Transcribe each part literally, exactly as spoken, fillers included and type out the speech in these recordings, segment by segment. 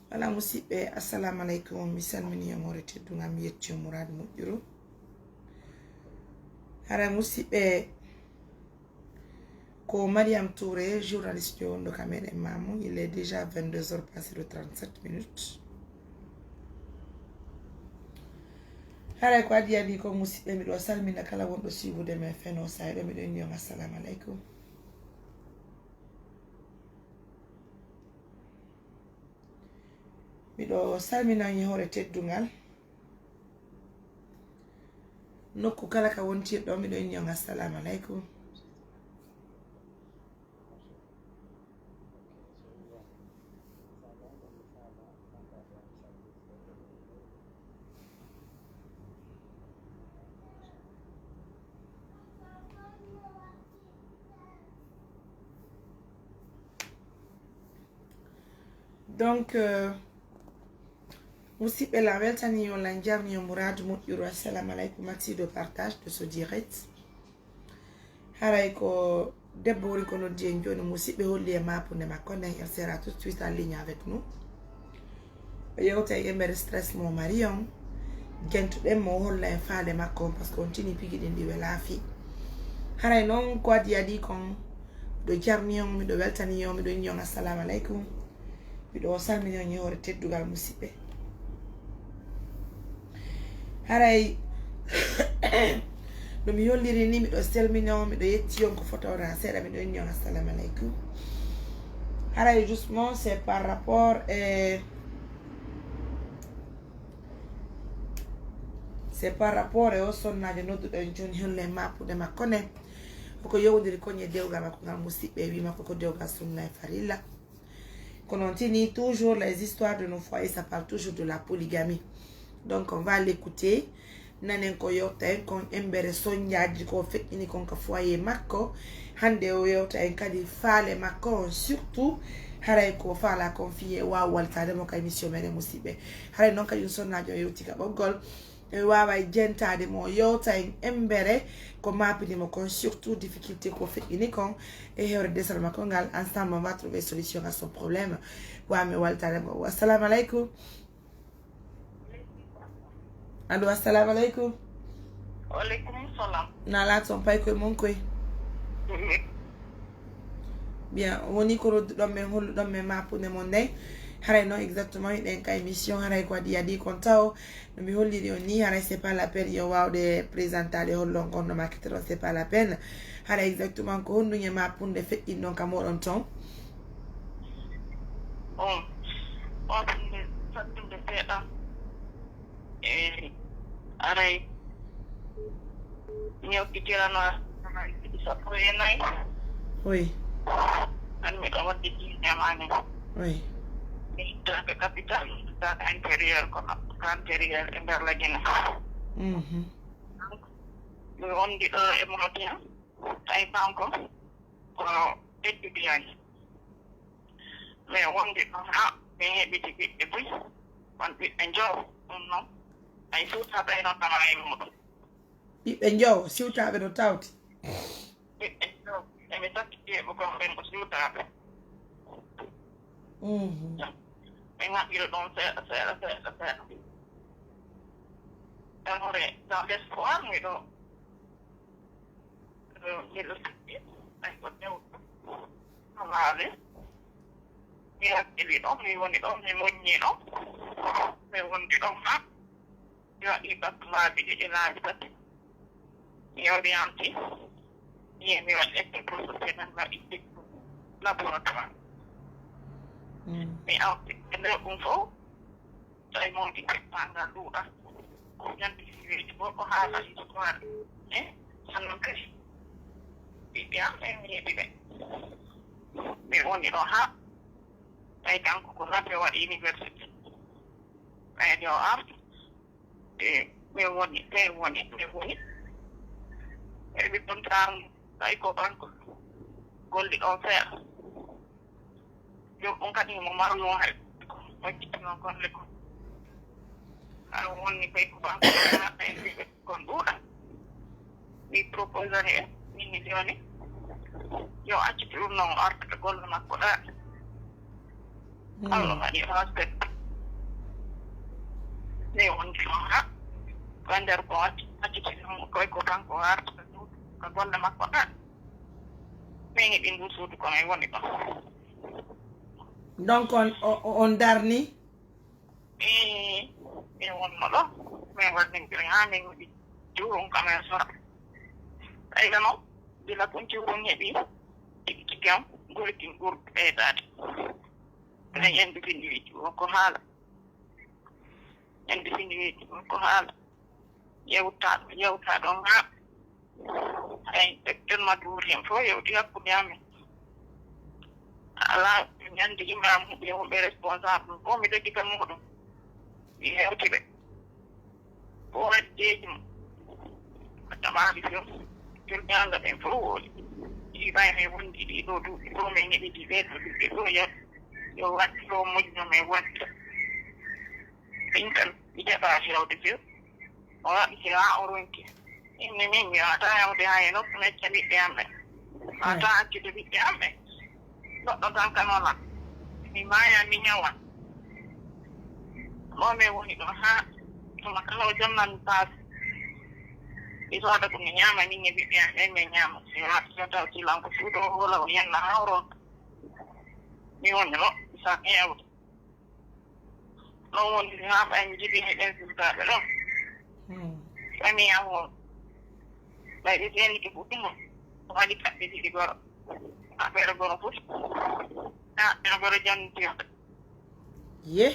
Voilà, musidɓe, assalamu aleykum. Mi salmini on hoore teddungal, mi yetti on muraadu moƴƴuru. Hara musidɓe, ko Mariam Touré, journaliste jo wonɗo ka meɗen Maamu. Il est déjà vingt-deux heures passé de trente-sept minutes. Haray ko adii adii ko, musidɓe, miɗo salmina kala wonɗo suivude men feno saay ɗo, miɗo inni on assalamu aleykum. Miɗo salmina on e hoore teddungal. Nokku kala ka wontirɗo, miɗo inni on assalamu aleykum. Donc, euh, musidɓe, lan weltani on, lan jarni on muraadu moƴƴuru. Assalamu aleykum, merci de partage de ce direct. Haray ko debbo woni ko noddi en jooni, musidɓe, holli e maapunde makko nden. Elle sera tout de suite en ligne avec nous. O yewta e embere stress mo mari on, gentuɗen mo, o holla en faale makko on, parce que on tini pigi ɗin ɗi welaa fii. Haray non ko adii adii kon, miɗo jarni on, miɗo weltani on, miɗo inni on assalamu aleykum. Miɗo salmini on e hoore teddungal, musidɓe. Haray no mi holliri ni, miɗo salmini on, miɗo yetti on ko fota wona seeɗa, miɗo inni on assalamu aleykum. Haray justement c'est par rapport e c'est par rapport e o sonnaajo nodduɗo en jooni, holle maapunde makko nden. Ko ko yowndiri kon e dewgal makko ngal, musidɓe, wi makko ko dewgal sunna e farilla. Kono on tini toujours les histoires de nos foyers, ça parle toujours de la polygamie. Donc on va l'écouter. Nanen ko yewta en kon embere sonjaaji ko feƴƴini kon ka foyer makko. Hande o yewta en kadi faale makko on, surtout haray ko faala kon fii e waaw waltaade mo ka émission meɗen, musidɓe. Haray non kadi on sonnaajo o yewti ka ɓoggol. En waaway jentaade mo, o yewta en embere ko maapini mo kon, surtout difficulté ko feƴƴini kon e hewre desal makko ngal. Ensemble on va trouver solution à son problème. Wa mi waltaade mo. Assalamu aleykum. Allo, assalamu aleykum. Waaleykum salam. Na laati on pay koye mon koy. Bien, woni ko rodduɗon men, holluɗon men maapune mon nden. Haray non exactement, hiɗen ka émission, haray ko adii adii kon taw. No mi holliri on ni, haray c'est pas la peine yo waawde présentade hollon kon no maakete ɗon, c'est pas la peine. Haray exactement ko honɗum e maapunde feƴƴinɗon ka moɗon ton? On, on ɗum saɗɗum de seeɗa. E aray, mi yewtitirano sappo e nayi. Oui. An miɗo wadde jiññamaani. Oui. Mi ittaaka capital, ittaaka intérieur, kono intérieur e nder Lagine. Mhm. Donc, mi wondi ɗo e Mauritanie, tawi kanko ko étudiant. Mais wondi ɗon haa mi heɓiti ɓiɓɓe buy, on ɓiɓɓe njowo, ɗum noon, ay suutaaɓe no tama e muɗum. Ɓiɓɓe njowo, siwtaaɓe no tawti. Ɓiɓɓe njowo, eɓe tati ɓiɓɓe ko ɓen ko siwtaaɓe. Mhm. Ɓe ngaɗiri ɗon seeɗa, seeɗa, seeɗa, seeɗa. Ɗon re, dans l'espoir, miɗo, miɗo sikki, ay ko dewɗo. Amaale, mi hakkili ɗon, mi woni ɗon, mi muññi ɗon, mi wondi ɗon haa mi waɗi bak laabi ɗiɗi, laabi tati. Mi orienti, mi, mi waɗi école professionnel, mi waɗi laboratoire. Mm. Mi arti e nder ɗum fof, tawi mawɗi keɓɓangal ɗuuɗa. Ko ñande siweji fof ko haala histoire. E sannon kadi, ɓiɓɓe am en mi heɓi ɓe. Mi woni ɗo haa tawi kanko ko rabe waɗi université. Ɓayde o arti, e, min woni, min woni, min woni. E, mi ɗon tan, tawi ko kanko golli ɗon seeɗa. Joom ɗum kadi mo marno hay, o jiɗno golle ko. Aɗa wonni koy ko kanko, kon ɗuuɗa. Mi proposani en, min mi joni, yo accitu ɗum noon, o artata golle makko ɗa. Mm. Allah waɗi respect. Ni on ha ko nder ko watti acciti ɗum koye ko kanko harta ka golle makko ɗa. Min e ɓinngol suudu kono e woni ɗon. Donc on, o- o- on darni. Ee, min wonno ɗo. Min waɗnintiri haa min waɗi juurum kam e sora. Ɓayla noon gila kon juurum heɓi tigi tigi am golkin ɓurɗo ɓeydaade. Enen en bifini wi juurum ko haala. En bifini wi juurum ko haala. Yewta ɗo yewta ɗo ŋaaɓ. Ay, docteur Madour en fof yewti hakkunde amen. Alaa ñande imam huɓe wonɓe responsable fof mi dogita muɗum. Mi hewti ɓe. Ko waddeeji mo. Tamaali fof. Julɓe Allah ɓen fof woni. Ibrahima e wondi ɗiɗo duuɓi fof min ngeɗi ɗi ɓeɗo duuɓi fof yo yo wadde yo moƴƴo min wadda. Min tan mi jaɓa fewde few. O waɗi si haa o ronki. Inne min mi wata yawde haa e nokku mecca ɓiɓɓe am ɓe. Wata accude ɓiɓɓe am ɓe. Goɗɗo tan kan wala. Mi maya mi ñawa. Mo min woni ɗo haa tuma kala o jonna mi paas. Mi soda ko mi ñaama min e ɓiɓɓe am ɓen mi ñaama. Si haa so taw silan ko suudo wala o yenna haa o ronka. Mi woni ɗo sa yawde. Ɗon woni haa ɓay njiɗi heɗen sukaaɓe ɗon. Fami am o ɓay ɓe seenike fof ɗum o waɗi kaɓɓe ɗiɗi goro. Kaɓɓere goro fof kaɓɓere goro jannitiyoɓe. Ye.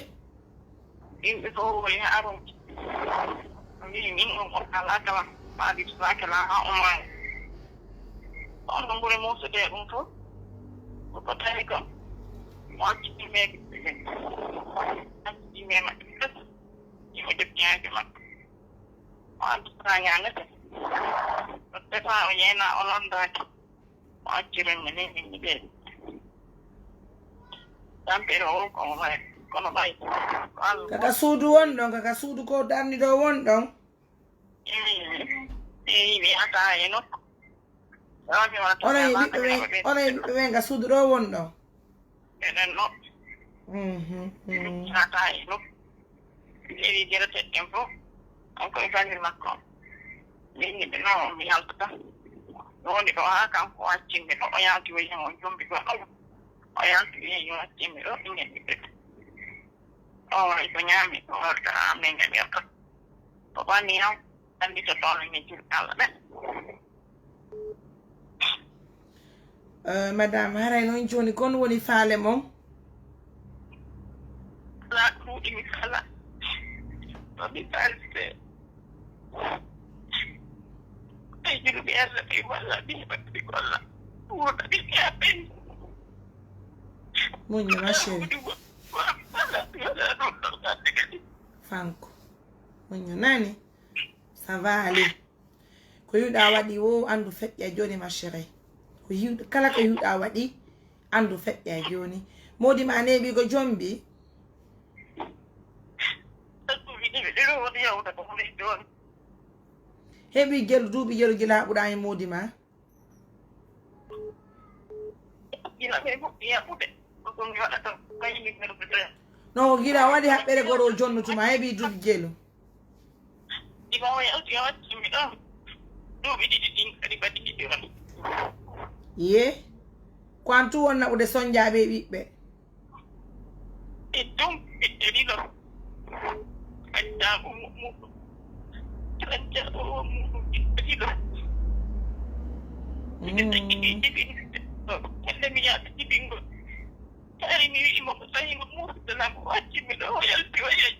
Yimɓe fof woni haa ronki. Mbii min on on alaa kala. Faadi sake la haa ummaani. On no mbure muusudee ɗum fof. Ko ko tawi kam mo acciti meeɓe ɓen acciti meema ɓe kasa imo jokkiyaaki makko. O antutaa ñaamete o tefa o yeena o lanndaaki. O acciri mi ni min mi ɓeeɗi. Tampere o ko mo may kono ɓay ko Allah. Kaka suudu won ɗon, kaka suudu ko darni ɗo won ɗon. Eyi mi ata e nokku. Wami wata Onon e ɓiɓɓe ɓen, onon e ɓiɓɓe ɓen ka suudu ɗo won ɗon. Eɗen no Mhm, mhm. ata e nokku. Ewi jere teɗɗen fof. On koye bangel makko on. Min yimɓe no mi yaltata. Mi woni ɗo haa kanko accimmi ɗo o yalti o yiyan on jombi goɗɗo. O yalti o yiyan o accimmi ɗo ɓinngel ɓiɓɓe. O waɗi ko ñaami o warta amen e ɓerɗo. O ɓanni am anndi to toon min julɓe Allah ɓen. Euh, madame, haray noon jooni kon woni faale mon? Alaa ɗuuɗi mi kala. Ɗo mi falde. Ay julɓe Allah ɓe walla ɓe heɓa ɓe golla. Wurɗa ɓe ɓe aɓɓen. Muñño ma chérie. Franco. Muñño nani? Ça va aller. Ko yiwɗa waɗi o andu feƴƴa joni ma chérie. Ko yiwɗa kala ko yiwɗa waɗi andu feƴƴa joni. Modi ma neeɓi ko jombi. Heɓi jelu duuɓi jelu gila haɓuɗa e modi ma. Gila ɓe fuɗɗi yaɓude ko ɗum mi waɗata kaymi perpétraire. No ko gila waɗi haɓɓere goro o jonnutuma heɓi duuɓi jelu. Ima o yalti o waccimi ɗon duuɓi ɗiɗi ɗin kadi mbaɗi ɗiɗi on. Ye. Ko an tu won naɓude sonjaaɓe e ɓiɓɓe. E ɗum ɓiɓɓe ɗiɗo. Accaɓo muɗum. Accaɓo muɗum ɓiɓɓe ɗiɗo. Ɓiɓɓe ɗiɗi ɗiɗi. Kelle mi yaɓe ɗiɗingol. Tawi mi wi'i mo ko tawi mo muusde lam o accimi ɗo o yalti o yeeƴi.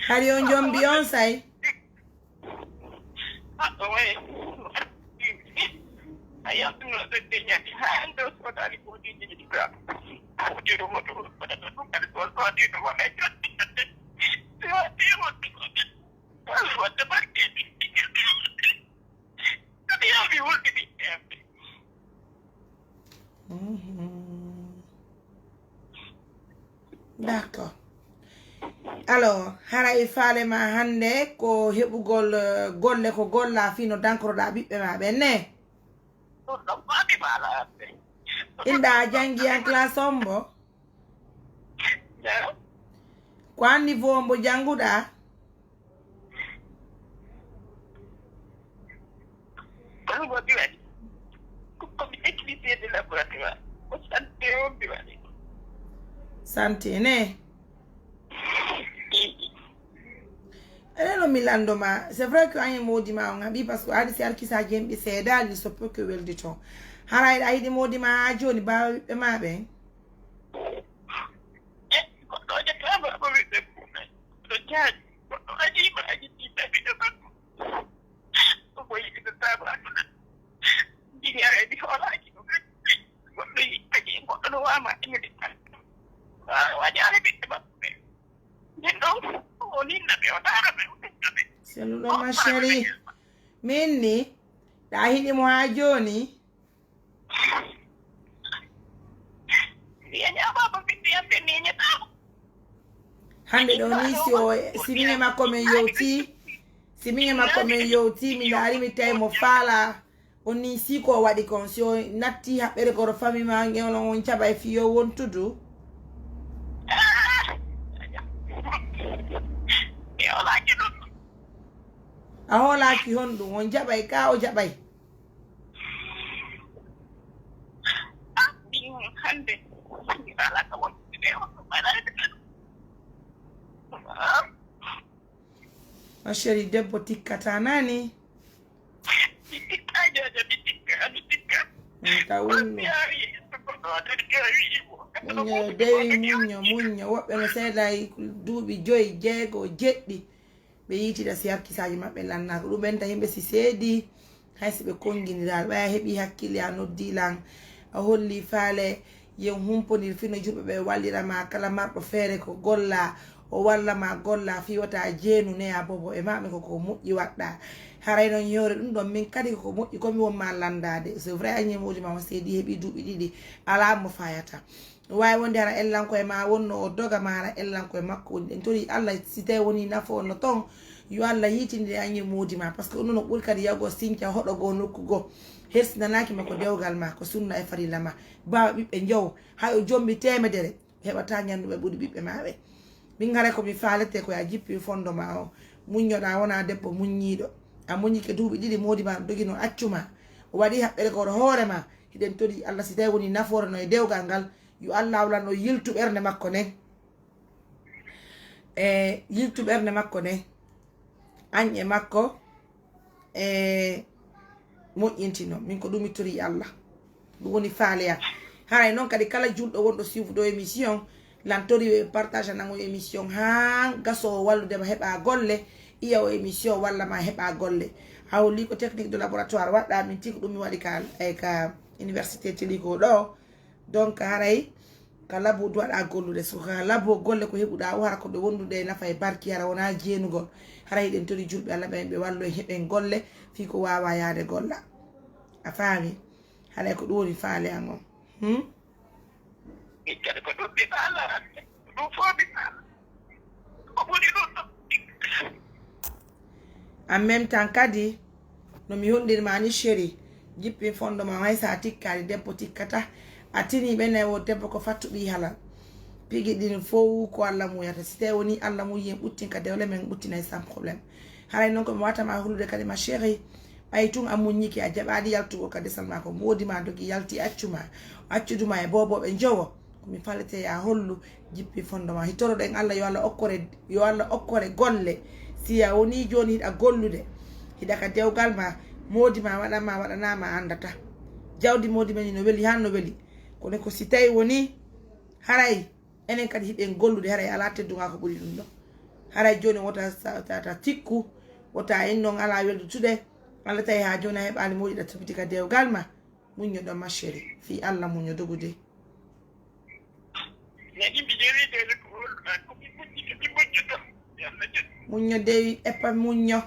Hari on jombi on say. D'accord. Alors, haray faale ma hannde ko heɓugol eh, golle ko golla fii no dankoroɗaa ɓiɓɓe ma ɓen ne? Inɗa a janngi en classe on mbo? Ko an niveau mbo jannguɗaa? Kono mo diwani. Ko mi technicien de laboratoire. Ko santé o diwani. Santé ne. Enen no mi lanndo ma, c'est vrai que an e moodi ma on haɓi, parce que adi si arkisaaji hemɓe seedaali so peut que weldi toon. Hara eɗa yiɗi moodi ma haa jooni baawa ɓiɓɓe ma ɓen? E goɗɗo o ƴettaama ko ɓiɓɓe mum en. Ɗo jaaji goɗɗo aji ma aji ɗi ɓiɓɓe makko. Ko ko yiɗi ɗo taama aduna. Jiñaare mi hoolaaki ɗum. Goɗɗo yiɗi aji goɗɗo no waama añude. Wañaare ɓiɓɓe makko ɓe. Min ɗon o ninna ɓe o taara ɓe o ninna ɓe. Selluɗo ma chéri. Min ni ɗa hiɗi mo haa jooni? Hande ɗo ni si o si min e makko min yewti si min e makko min yewti mi ndaari mi tawi mo faala. On ni si ko waɗi kon si o natti haɓɓere goro fami ma ngewlon on caɓa e fiyo wontudu. A hoolaaki honɗum on jaɓay ka o jaɓay. Ma chéri debbo tikkata nani. Ka wunno muñño dewi muñño muñño woɓɓe no seeday duuɓi joyi jeego jeɗɗi. Ɓe yiitida si harkisaaji maɓɓe lannaaka ɗum ɓenta yimɓe si seedi. Hay si ɓe konnginiraali ɓay a heɓii hakkille a noddii lan a hollii faale. Yen humponir fino julɓe ɓe wallira ma kala marɗo feere ko golla o walla ma golla fii wata jeenu neya bobo e maɓɓe koko moƴƴi waɗɗa. Haray non yewre ɗum ɗon min kadi koko moƴƴi komi won ma lanndaade c'est vrai a ñemooji ma on seedi heɓii duuɓi ɗiɗi alaa mo fayata. Waawi wonde hara ellanko e ma wonno o doga ma hara ellanko e makko woni ɗen tori allah si tawi woni nafo no ton. Yo allah yiitindire añi moodi ma parce que ɗum no ɓuri kadi yawgo sinca hoɗo goo nokku goo. Hersinanaaki ma ko dewgal ma ko sunna e farilla ma. Bawa ɓiɓɓe njowo hay o jombi temedere heɓata ñanduɓe ɓuri ɓiɓɓe ma ɓe. Min hara ko mi faalete ko ya jippi fondo ma o muññoɗa wona debbo muññiiɗo. A muññike duuɓi ɗiɗi moodi ma dogino accu ma o waɗi haɓɓere ko hoore ma. Hiɗen tori allah si tawi woni nafoore no e dewgal ngal. Yo allah awlan o yiltu ɓernde makko nden. E yiltu ɓernde makko nden. Añƴe makko e moƴƴintino min ko ɗum mi tori allah. Ɗum woni faaleya. Haray noon kadi kala julɗo wonɗo suivre ɗo émission lan tori yo e partage anan o émission haa gaso o walludema heɓa golle. Iya o émission walla ma heɓa golle. A holli ko technique de laboratoire waɗɗa min ti ko ɗum mi waɗi ka e ka université teli ko ɗo. Donc haray ka labo duwaɗa gollude so ka labo golle ko heɓuɗa o hara ko ɓe wondude e nafa e barki hara wona jeenugol. Hara hiɗen tori julɓe allah ɓen ɓe wallo e heɓen golle fii ko wawa yaade golla. A faami? Haray ko ɗum woni faale an on. Hmm? Min kadi ko ɗum mi faala hannde. Ko ɗum fof mi faala. Ko ɓuri ɗum ɗo. En même temps kadi no mi hollir ma ni chéri jippin fondo ma hay sa tikkani debbo tikkata a tini ɓe nayi o debbo ko fattuɓi halal. Pigi ɗin fow ko allah muyata si tawi woni allah muyi en ɓuttin ka dewle men ɓuttinay sans problème. Haray noon ko mi watama hulude kadi ma chéri ɓay tun a muññike a jaɓaali yaltugol ka desal ma ko moodi ma dogi yalti accu ma accuduma e boboɓe njowo. Ko mi falete ya hollu jippi fondo ma hittoroɗen allah yo allah okkore yo allah okkore golle. Si a woni joni hiɗa gollude hiɗa ka dewgal ma moodi ma waɗanma waɗanama andata. Jawdi moodi men ni no weli han no weli kono ko si tawi woni haray enen kadi hiɗen gollude haray ala tedduga ko ɓuri ɗum ɗo. Haray joni wota tata tikku wota en non ala weldutude. Allah tawi ha joni a heɓali moodi ɗa topiti ka dewgal ma. Muñño ɗo ma chéri fii allah muñño dogude. Muñño dewi eppa muñño.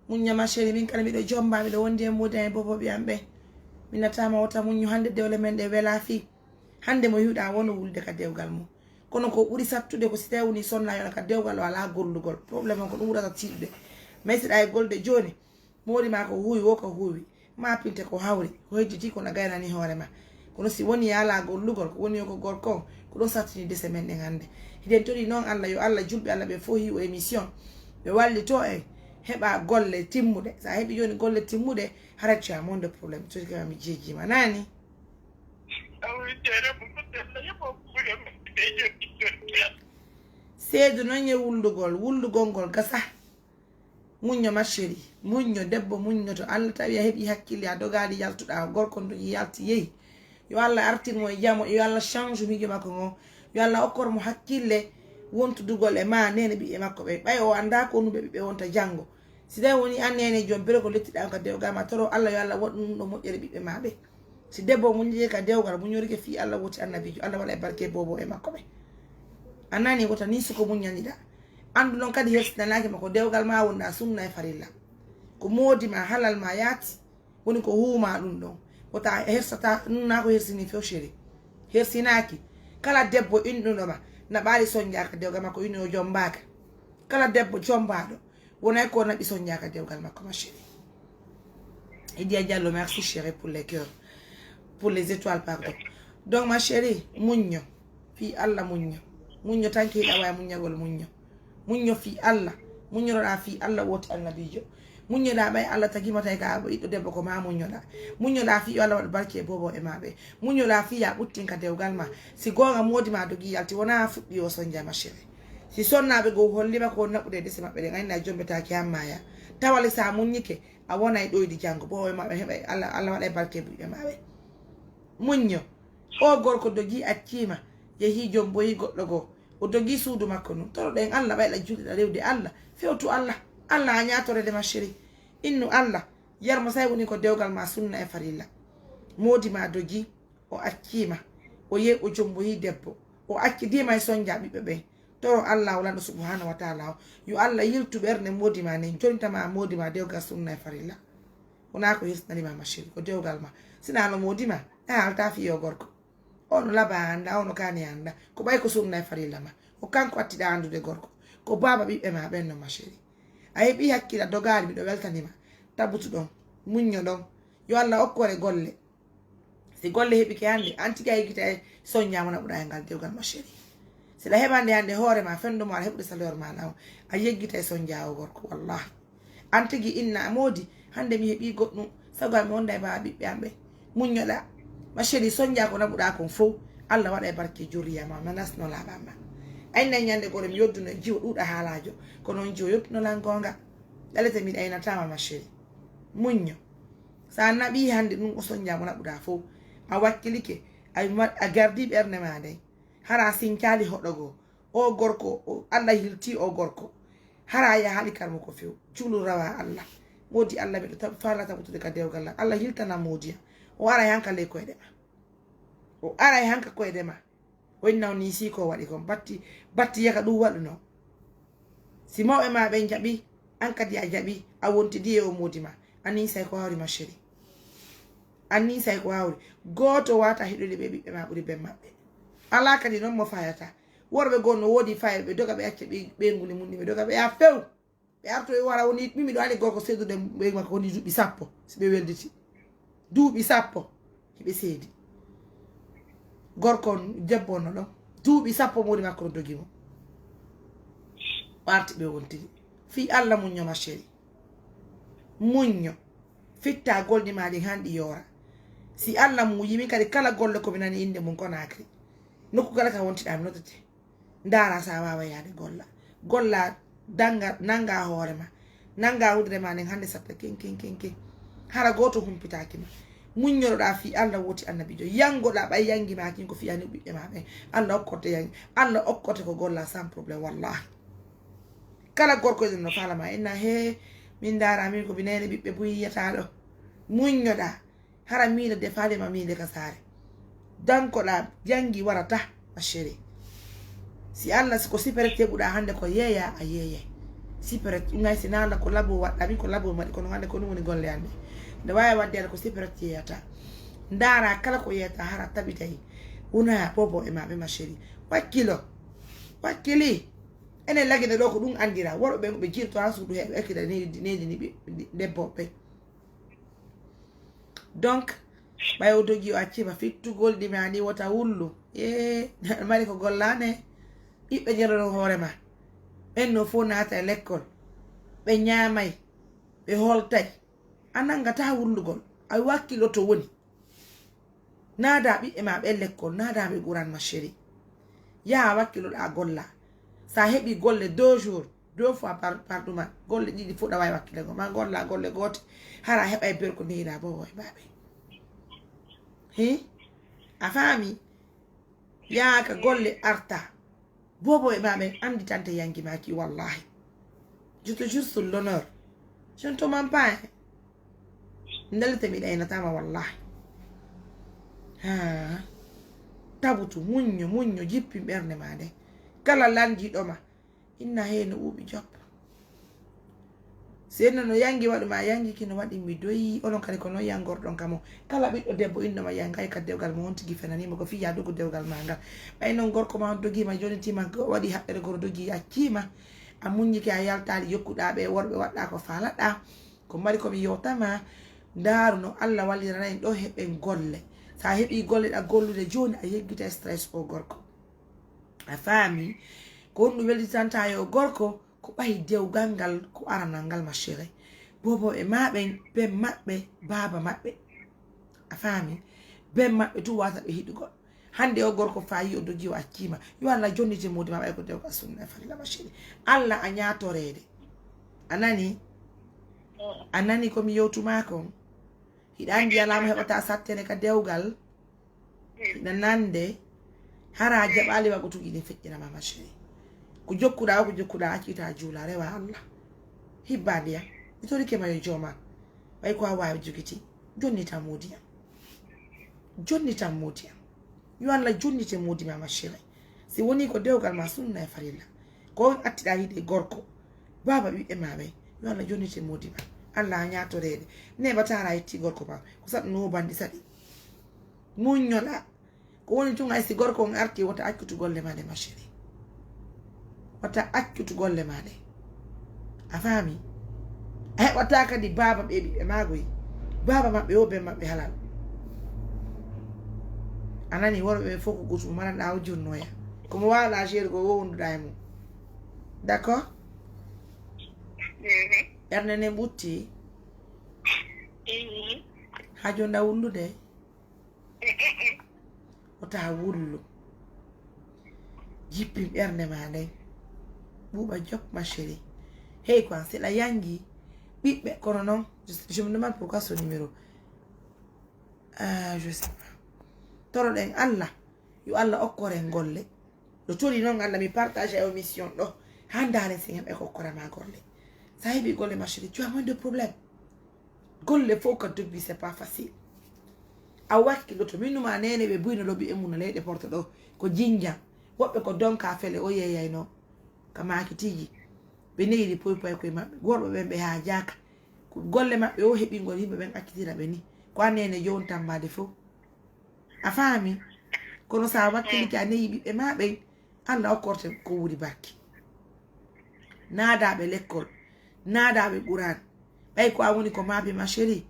Muñño ma chéri min kala miɗo jomba miɗo wondi e mudan e boboɓe am ɓe. Mi natama wota muñño hande dewle men ɗe wela fii. Hande mo yiwɗa wono wulde ka dewgal mum. Kono ko ɓuri sattude ko si tawi woni sonna yona ka dewgal o ala gollugol problème on ko ɗum ɓurata tiiɗude. Mais siɗa e golde joni. Moori ma ko huuwi wo ko huuwi ma pinte ko hawri ko hejjiti kono gaynani hoore ma. Kono si woni yaalagol lugol ko woni ko gorko on Ko ɗo sattini dese men ɗen hannde. Hiɗen tori noon Allah, yo Allah, julɓe Allah ɓe fof hiwo émission, ɓe wallito en heɓa golle timmuɗe. So a heɓi jooni golle timmuɗe, haray tu as moins de problème. Tori kama mi jejjima nani. Seedu noon e wullugol, wullugol ngol gasa. Muñño ma chérie, muñño. Debbo muññoto. Allah tawi a heɓi hakkille, a dogaali yaltuɗa, o gorko ndu yalti yehi. Yo Allah artir mo e jamo, yo Allah change miijo makko ngo. Yo Allah okkor mo hakkille wontudugol e ma, nene ɓiɓɓe makko ɓe. Ɓay o annda ko nuɓe ɓiɓɓe wonta janngo. Si tawi woni an nene joom bere ko lettiɗa ka dewgal ma, toro Allah yo Allah waɗu ɗum ɗo moƴƴere ɓiɓɓe ma ɓe. Si debbo muññike ka dewgal, muññorike fii Allah woti annabiijo, Allah waɗa e barke bobo e makko ɓe. A nani wota ni suko muññaniɗa. Anndu noon kadi hersinanaaki ma ko dewgal ma wonɗa sunna e farilla. Ko moodi ma halal ma yaati, woni ko huuma ɗum ɗon. Wota hersata, ɗum na ko hersini few chéri. Hersinaaki. Kala debbo inɗuɗo ma, na ɓaali sonjaaka dewgal makko, ino o jombaaka. Kala debbo jombaaɗo, wonay ko naɓi sonjaaka dewgal makko, ma chérie. Idia Diallo, merci chérie pour les cœurs, pour les étoiles, pardon. Donc, ma chérie, muñño. Fii Allah muñño. Muñño tan ke hiɗa wawi muññagol, muñño. Muñño fii Allah. Muññoroɗa fii Allah woti annabiijo. Muññoɗa ɓay Allah tagima tawi ka ɓiɗɗo debbo ko ma muññoɗa. Muññoɗa fii yo Allah waɗu barke e bobo e ma ɓe. Muññoɗa fii ya ɓuttin ka dewgal ma. Si goonga moodi ma dogi yalti wona fuɗɗi o sonja ma chérie. Si sonnaaɓe goo hollima ko naɓude dese maɓɓe ɗen, a inni a jombetaaki, an maaya. Tawale sa muññike, a wonay ɗoydi janngo. Bobo e maɓɓe heɓay, Allah, Allah waɗay barke e ɓiɓɓe maɓɓe. Muñño. O gorko dogi accima, yehi jomboyi goɗɗo goo. O dogi suudu makko nun. Toroɗen Allah, ɓayɗa julɗa rewde Allah. Fewtu Allah. Allah a ñaatorede ma chérie. Innu Allah. Yarmo say woni ko dewgal ma sunna e farilla. Moodi ma dogi. O accima, o yehi o jomboyi debbo, o accidima e sonja ɓiɓɓe ɓen. Toro Allah o lanɗo subhanahu wa taala o, yo Allah yiltu ɓernde moodi ma nden, jonitama moodi ma dewgal sunna e farilla. Wona ko hisnanima ma chérie, ko dewgal ma. Sina no moodi ma, a haalta fiyo gorko. Ono laba anda, ono kani anda, ko ɓay ko sunna e farilla ma. Ko kanko attiɗa andude gorko, ko baaba ɓiɓɓe ma ɓen no ma chérie. A heɓi hakkila dogali, miɗo weltanima. Tabutu ɗon, muñño ɗon. Yo Allah okkore golle. Si golle heɓike hannde, an tigi a yeggita e sonja mo naɓuɗa e ngal dewgal ma chérie. Si ɗa heɓande hannde hoore ma, fendo mo aɗa heɓude salaire ma law, a yeggita e sonja o gorko, wallahi. An tigi inna a moodi, hannde mi heɓi goɗɗum, sago mi wonda e baba ɓiɓɓe am ɓe. Muññoɗa, ma chérie, sonja ko naɓuɗa kon fow, Allah waɗa e barke jurriya ma, ma nasno laaɓa ma. A inna ñande gore mi yodduno e jiwo ɗuuɗa haalajo, kono on jiwo yodduno lan goonga. Ɗalete mi ɗaynatama, ma chérie. Muñño. Sa naɓi hannde ɗum o sonja mo naɓuɗa fow, a wakkilike, a ma-, a gardi ɓernde ma nden. Hara a sincali hoɗo goo. O gorko, o, Allah hilti o gorko. Hara a yahali karmo ko few. Julu rawa Allah. Moodi Allah miɗo tab-, fala tabutude ka dewgal lan. Allah hiltana moodi ya. O ara hanka ley koyɗe ma. O ara hanka koyɗe ma. O inna on ni si ko waɗi kon. Batti, batti yaka ɗum waɗuno. Si mawɓe ma ɓen jaɓi, an kadi a jaɓi, a wontidi e o moodi ma. Annin say ko wawri ma chérie. Annin say ko wawri. Gooto wata hiɗude ɓe ɓiɓɓe ma ɓuri ben maɓɓe. Ala kadi noon mo fayata. Worɓe goo no woodi faye ɓe doga ɓe acca ɓe, ɓe nguli mun ni ɓe doga ɓe ya few. Ɓe arto e wara woni, min miɗo andi gorko seedude ɓe makko woni duuɓi sappo, si ɓe welditi. Duuɓi sappo, hiɓe seedi. Gorko on, debbo on no ɗon. Duuɓi sappo moodi makko no dogi mo. O arti ɓe wontiri. Fii Allah muñño ma chérie. Muñño. Fitta goldi ma ɗin han ɗi yoora. Si Allah muuyi min kadi kala golle ko mi nani innde mun Conakry. Nokku kala ka wontiɗa mi noddete. Ndaara sa wawa yaade golla. Golla danga, nanga hoore ma. Nanga wudere ma nden hande satta ken, ken, ken, ken. Hara gooto humpitaki ma. Muññoroɗa fii Allah woti annabiijo. Yangoɗa ɓay yangi ma kin ko fii ani ɓiɓɓe ma ɓen. Allah okkorte yangi. Allah okkorte ko golla sans problème wallahi. Kala gorko e no fala ma inna he min ndaara min ko mi nene ɓiɓɓe buy yiyata ɗo. Muññoɗa. Hara miile defaali ma miile ka saare. Dankoɗa jangi warata, ma chérie. Si Allah, si ko siperet heɓuɗa hande ko yeeya, a yeeyay. Siperet, ɗum hay si nanda ko labo waɗɗa, min ko labo mi waɗi, kono hande ko ɗum woni golle an ɗe. Nde wawi wadde hande ko siperet yeeyata. Ndaara kala ko yeeyata hara tabitay. Wona bobo e ma ɓe, ma chérie. Wakkilo. Wakkili. Enen lagine ɗo ko ɗum andira. Worɓe ɓen ko ɓe jirto ha suudu he ɓe ekkita neydi, neydi ni ɓe, debbo ɓe. Donc, ɓay o dogi o accima fittugol ɗi ma ni wota wullu. E mari ko gollane. Ɓiɓɓe jerono hoore ma. Ɓen no fof naata e lekkol. Ɓe ñaamay. Ɓe holtay. A nangata wullugol. A wakkilo to woni. Naada ɓiɓɓe ma ɓe lekkol. Naada ɓe guran ma chéri. Yaha wakkiloɗa golla. Sa heɓi golle deux jours, deux fois par, par ɗuma. Golle ɗiɗi fof ɗa wawi wakkilego. Ma golla golle goote. Hara heɓa e berko neyra bobo e baɓe. Hi? A faami? Yaaka golle arta. Bobo e ma ɓen anditante yangi maki wallahi. Je te jure sur l'honneur. Je ne te mens pas, hein. Ndalite mi ɗaynatama wallahi. Ha. Tabutu, muñño, muñño, jippin ɓernde ma nde. Kala landiɗo ma, inna heno ɓuuɓi joppa. Si enno no yangi waɗu ma yangi kino waɗi mi doyi, onon kadi ko non yangorɗon kamo. Kala ɓiɗɗo debbo inno ma yangay ka dewgal mo on tigi fenanimo ko fiya dogu dewgal ma ngal. Ɓay non gorko ma on dogima jonitima waɗi haɓɓere goro dogi accima. A muññike a yaltaali yokkuɗa ɓe worɓe waɗɗa ko faalaɗa. Ko mari komi yewtama. Ndaaru no Allah wallirana en ɗo heɓen golle. Sa heɓi golle ɗa gollude joni a yeggita stress o gorko. A faami? Ko honɗum welditanta yo gorko? Ko ɓay dewgal ngal ko aranal ngal ma chérie. Bobo e ma ɓen ben maɓɓe baaba maɓɓe. A faami? Ben maɓɓe tun wata ɓe hiɗugol. Hande o gorko fayi o dogi o accima. Yo Allah jonnite modi ma ɓay ko dewgal sunna e farilla ma chérie. Allah a ñatorede. A nani? A nani komi yewtuma kon? Hiɗa andi alama heɓata sattere ka dewgal. Hiɗa nande. Hara a jaɓali wago tugi ɗin feƴƴinama ma chérie. Ko jokkuɗa o ko jokkuɗa accita juula rewa Allah. Hibba ndiyam. Mi torike ma yo jooma. Ɓay ko a wawi jogiti. Jonnita modi am. Jonnita modi am. Yo Allah jonnite modi ma ma chérie. Si woni ko dewgal ma sunna e farilla. Ko on attiɗa yiɗe gorko. Baba ɓiɓɓe ma ɓe. Yo Allah jonnite modi ma. Allah a ñatorede. Neba tara itti gorko ma. Ko saɗu no bandi saɗi. Muññola. Ko woni tun hay si gorko on arti wota accutu golle ma ɗe ma chérie. Wata accutu golle ma ɗe. A faami? A heɓata kadi baaba ɓe ɓiɓɓe maagoy. Baaba maɓɓe o ben maɓɓe halal. A nani worɓe ɓe fof ko gotum maranɗa o jonnoya. Komo wala chérie ko wowonduɗa e mum. D'accord? Ɓernde nden ɓutti. Ha jonɗa wullude. Wota wullu. Jippin ɓernde ma nden. Ɓuuɓa jop ma chérie. Hey quoi, seɗa yangi. Ɓiɓɓe kono non. Je, je me demande pourquoi ce numéro. Ah, je sais pas. Toroɗen Allah. Yo Allah okkoren golle. No tori non Allah mi partage e omission ɗo. Ha ndaren si ngam e ko okkorama golle. Sa heɓi golle ma chérie, tu as moins de problème. Golle fof ka dogbi c'est pas facile. A wakkiloto min numa nene ɓe buyno lobi e mum no leyɗe porto ɗo. Ko jinjam. Woɓɓe ko donka fele o yeeyayno. Ka maaki tigi. Ɓe neyri poy poy koye maɓɓe. Worɓe ɓen ɓe haajaka. Ko golle maɓɓe o heɓingol yimɓe ɓen accitira ɓe ni. Ko a nene jowon tambaade fof. A faami? Kono sa wakkilike a neyi ɓiɓɓe ma ɓen, Allah okkorte ko wuri barke. Naadaɓe lekkol, naadaɓe Qur'an. Ɓay ko a woni ko maabi ma chérie,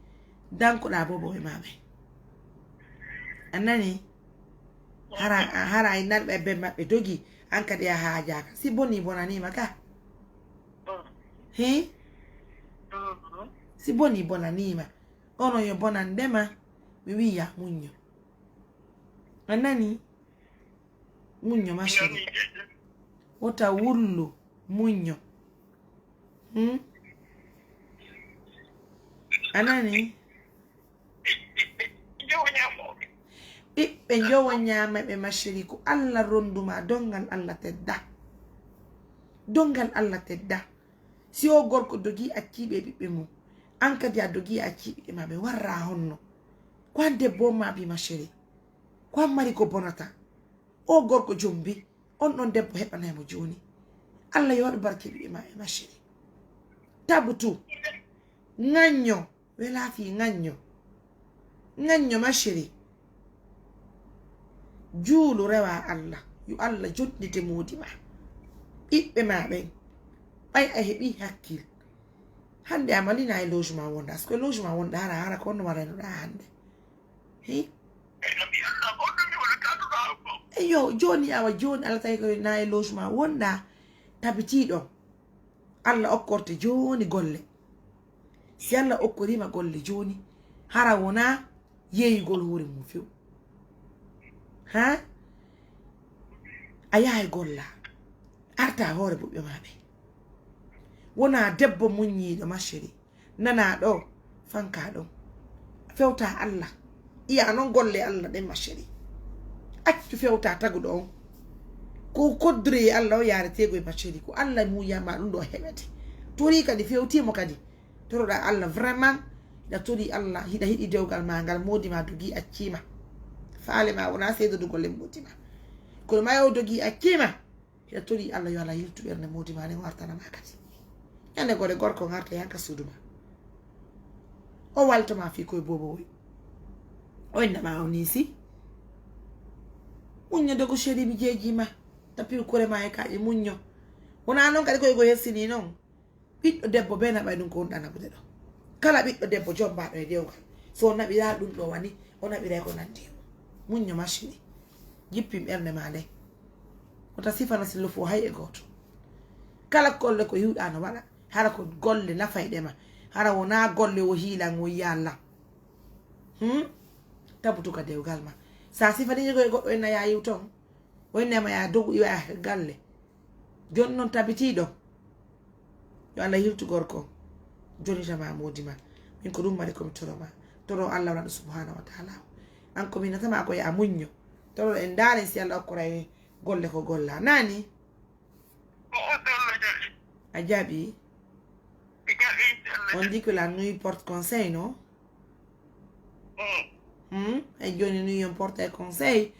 dankoɗa bobo e ma ɓe. A nani? Hara, hara e nanɓe e ben maɓɓe dogi, an kadi a haajaka. Si boni bonanima ka. Hi? Si boni bonanima. Onon yo bonande ma, mi wiya muñño. A nani? Muñño ma chérie. Wota wullu, muñño. Hmm? A nani? Ɓiɓɓe njowo ñaama ɓe ma chérie, ko Allah ronduma, dongal Allah tedda. Dongal Allah tedda. Si o gorko dogi acci ɓe ɓiɓɓe mum, an kadi a dogi acci ɓiɓɓe ma ɓe warra honno? Ko an debbo on maabi ma chérie. Ko an mari ko bonata. O gorko jombi, on ɗon debbo heɓanay mo jooni. Allah yo waɗu barke ɓiɓɓe ma e ma chérie. Tabutu. Ŋañño. Wela fii ŋañño. Ŋañño ma chérie. Juulu rewa Allah. Yo Allah jonnite moodi ma. Ɓiɓɓe ma ɓen. Ɓay a heɓi hakkil. Hande a malina e logement wonda. Est-ce que logement wonda hara hara ko honno waraynoɗa hande? Hi? Eno mi Allah honno mi wona kaɗuɗo am fof. Eyo, jooni awa jooni Allah tawi ko na e logement wonɗa, tabitiɗo. Allah okkorte jooni golle. Si Allah okkorima golle jooni, hara wona yeeyugol hoore mum few. Ha? A yahay golla. Arta hoore ɓiɓɓe ma ɓe. Wona debbo muññiiɗo, ma chérie. Nana ɗo, fanka ɗon. Fewta Allah. Iya non golle Allah ɗen, ma chérie. Accu fewta taguɗo on. Ko kodduri e Allah o yaretego e, ma chérie. Ko Allah muya ma ɗum ɗo heɓete. Tori kadi fewtimo kadi. Toroɗa Allah vraiment. Hiɗa tori Allah, hiɗa hiɗi dewgal ma ngal, modi ma dogi accima. Faale ma wona seedodugol e modi ma. Kono ma o dogi accima. Hiɗa tori Allah yo Allah yiltu ɓernde modi ma nden, o artana ma kadi. Ñande gore gorko ngarta yanka suudu ma. O walto ma fi koye bobo woy. O inna ma o nisi. Muñño dogo chéri, mi jeeji ma. Tapi kure ma e kaƴe, muñño. Wona non kadi koye go hersini non. Ɓiɗɗo debbo be naɓay ɗum ko wonɗa naɓude ɗo. Kala ɓiɗɗo debbo jombaɗo e dewgal, so o naɓira ɗum ɗo wani, o naɓiray ko nandi e mum. Muñño, ma chérie. Jippin ɓernde ma nden. Wota sifana si lofo hay e gooto. Kala golle ko hiwɗa no waɗa, hara ko golle nafayɗe ma. Hara wona golle o hiilan o yallan. Hmm? Tabutu ka dewgal ma. Sa sifani ko e goɗɗo en na yayiw ton. O innama ya dogu iwa galle. Jon non tabitiɗo. Yo Allah yiltu gorko. Jonita ma modi ma. Min ko ɗum mari komi toro ma. Toro Allah wona ɗo subhanahu wa ta'ala. An ko min natama ko ya muñño. Toro en daren si Allah okkoray golle ko golla. Nani? A jaɓi? On dit que la nuit porte conseil, non? Hmm? E joni nuit on porte conseil.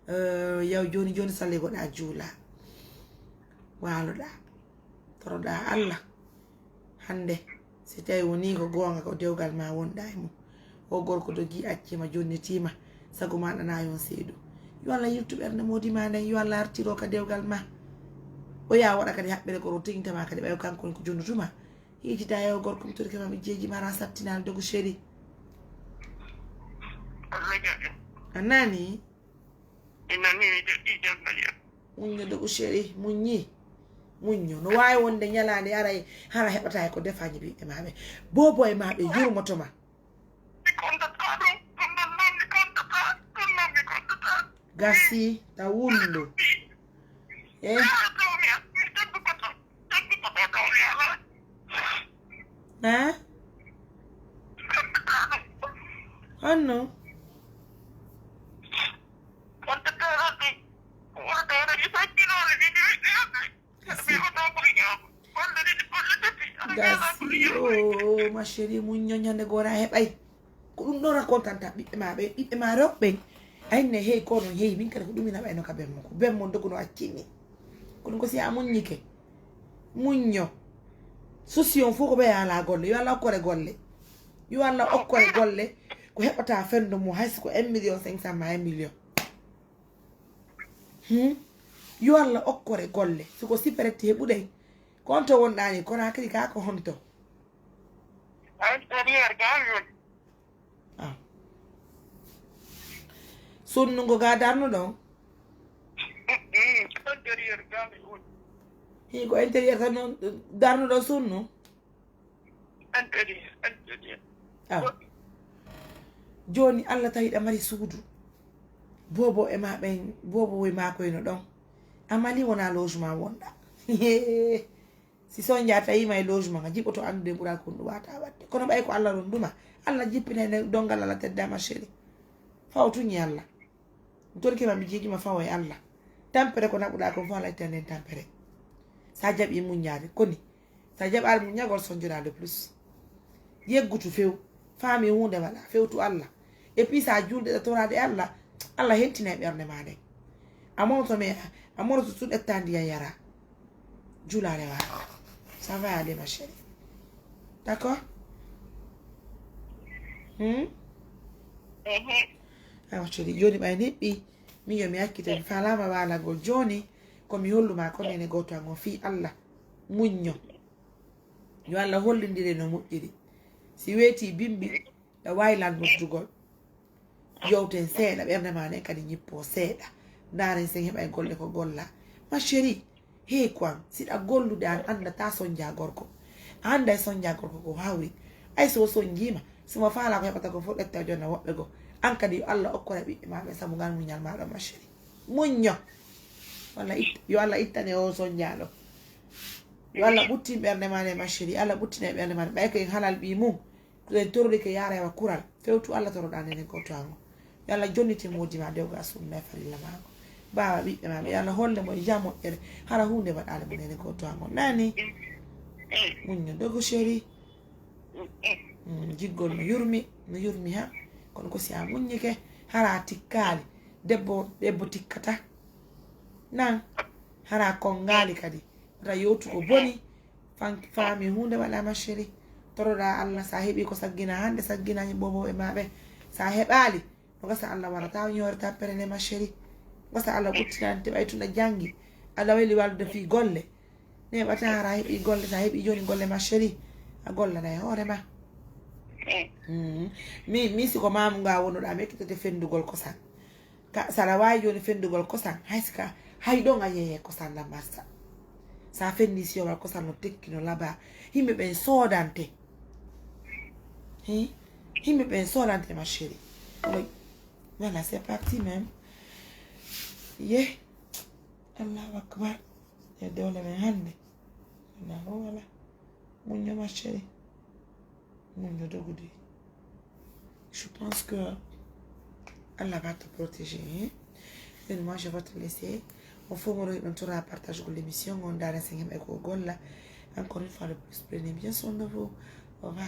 Eh, yaw joni joni salligoɗa juula. Waloɗa. Toroɗa Allah. Hande. Si tawi woni ko goonga ko dewgal ma wonɗa e mum. O gorko dogi accima jonnitima. Sago ma ɗana yon seeɗu. Yo Allah yiltu ɓernde modi ma nden. Yo Allah artiro ka dewgal ma. O ya waɗa kadi haɓɓere goro tingtama kadi ɓayo kanko ko jonnutuma. Hijida yaw gorko mi torike ma mi jeeji ma ran sattinal dogo chéri. A nani? Ina ni mi joɗɗi janngal yam. Muñño dogo chéri, muññi. Muñño. No wawi wonde ñalande aray hara heɓata e ko defañi ɓiɓɓe ma ɓe. Bobo e ma ɓe yurmoto ma. Mi kontata ɗum. Ɗum ɗon noon mi kontata. Ɗum noon mi kontata. Gasi, ta wullu. Eh? Eh? Honno? Gasi. Gasi, oh, ma chérie, muñño ñande gora heɓay. Ko ɗum ɗo rakontanta ɓiɓɓe ma ɓe, ɓiɓɓe ma rewɓe ɓen. Ayne hey kono hey min kadi ko ɗum ina ɓayno ka bemmo ko bemmo doguno accini. Kono ko si a muññike. Muñño. Souci on fof ko ɓe ala golle. Yo Allah okkore golle. Yo Allah okkore golle. Ko heɓata fendo mo hay si ko un million cinq cent ma un million. Hmm? Yo Allah okkore golle. Si ko siperetti heɓuɗen. Ko on to wonɗani kono hakili ka ko honto? Intérieur gami woni. Ah. Sunnugo ga darnuɗon? Intérieur gami woni. Hi ko intérieur tan noon darnuɗon sunnu? Intérieur, intérieur. Ah. Joni Allah tawi ɗa mari suudu. Bobo e ma ɓen, bobo e ma koyno ɗon. Amali wona logement wonɗa. Si Sonja tawima e logement nga jiɓoto andude ɓural kon ɗum wata wadde. Kono ɓay ko Allah ɗon duma. Allah jippinay nde dongal Allah tedda ma chéri. Faw tuñi Allah. Mi torike ma mi jiijima faw e Allah. Tampere ko naɓuɗa kon faw Allah itta nden tampere. Sa jaɓi muññade koni. Sa jaɓaali muññagol sonjoɗa de plus. Yeggutu few. Faami hunde wala. Fewtu Allah. Et puis sa julde ɗa torade Allah. Allah hentinay ɓernde ma nden. A mawto mais a moroto tun etta ndiyan yara. Juulare wa. Ça va aller ma chérie. D'accord? Hmm? Awa chérie, joni ɓay neɓɓi. Min yo mi accita mi falama walagol joni. Ko mi holluma ko nene goto an on fi Allah. Muñño. Yo Allah hollindire no moƴƴiri. Si weeti bimbi, ɗa wawi lan noddugol. Yewten seeɗa, ɓernde ma nden kadi ñippo seeɗa. Ndaaren sen heɓa e golle ko golla. Ma chérie, hey quoi, si ɗa gollude an annda ta sonja gorko. A annda e sonja gorko ko hawri. Ay so o sonjima, simo faala ko heɓata ko fof ƴetta o jonna woɓɓe goo. An kadi yo Allah okkora ɓiɓɓe ma ɓe sabu ngal muñal maɗa ma chérie. Muñño. Walla it, yo Allah ittane o sonjaɗo. Yo Allah ɓuttin ɓernde ma nde ma chérie. Allah ɓuttine ɓernde ma nde ɓay ko en halal ɓi mum. Kuɗen torori ke yaara yawa kural. Fewtu Allah toroɗa nene goto ango. Yo Allah jonnite modi ma dewga sunna e farilla mako. Bawa ɓiɓɓe ma ɓe yo Allah holle mo e ja moƴƴere. Hara hunde waɗale mo nene goto ango. Nani? Muñño dogo chérie. Mm, jiggol no yurmi, no yurmi ha. Kono ko si a muññike, hara a tikkali. Debbo, debbo tikkata. Nan, hara a kongali kadi. Wata yewtu ko boni. Fan, faami hunde waɗa ma chérie. Toroɗa Allah sa heɓi ko saggina hande saggina bobo e maɓe. Sa heɓali, no gasa Allah wara ta ñorta perene ma chérie. Gasa Allah ɓuttinante ɓay tuna jangi. Allah weli wallude fi golle. Neɓata hara heɓi golle, sa heɓi joni golle ma chérie. A gollana e hoore ma. Mm. Mi, mi siko mamu nga wonuɗa, mi ekkitete fendugol kosan. Ka, sara wawi joni fendugol kosan, hay sika, hay ɗon a yeye kosan na marsa. Sa fendi siyowal kosan no tekki no laba. Himɓe ɓen sodante. Hi? Himɓe ɓen sodante ma chérie. Oui. Voilà, c'est parti même. Ye. Allahu akbar. E dewle men hande. Allahu wala. Muñño ma chérie. Muñño dogude. Je pense que Allah va te protéger, hein. Et moi, je vais te laisser. O fof mo rohi ɗon tora partage ko l'émission on dara sen heɓa ko golla. Encore une fois de plus, prenez bien soin de vous. Au revoir.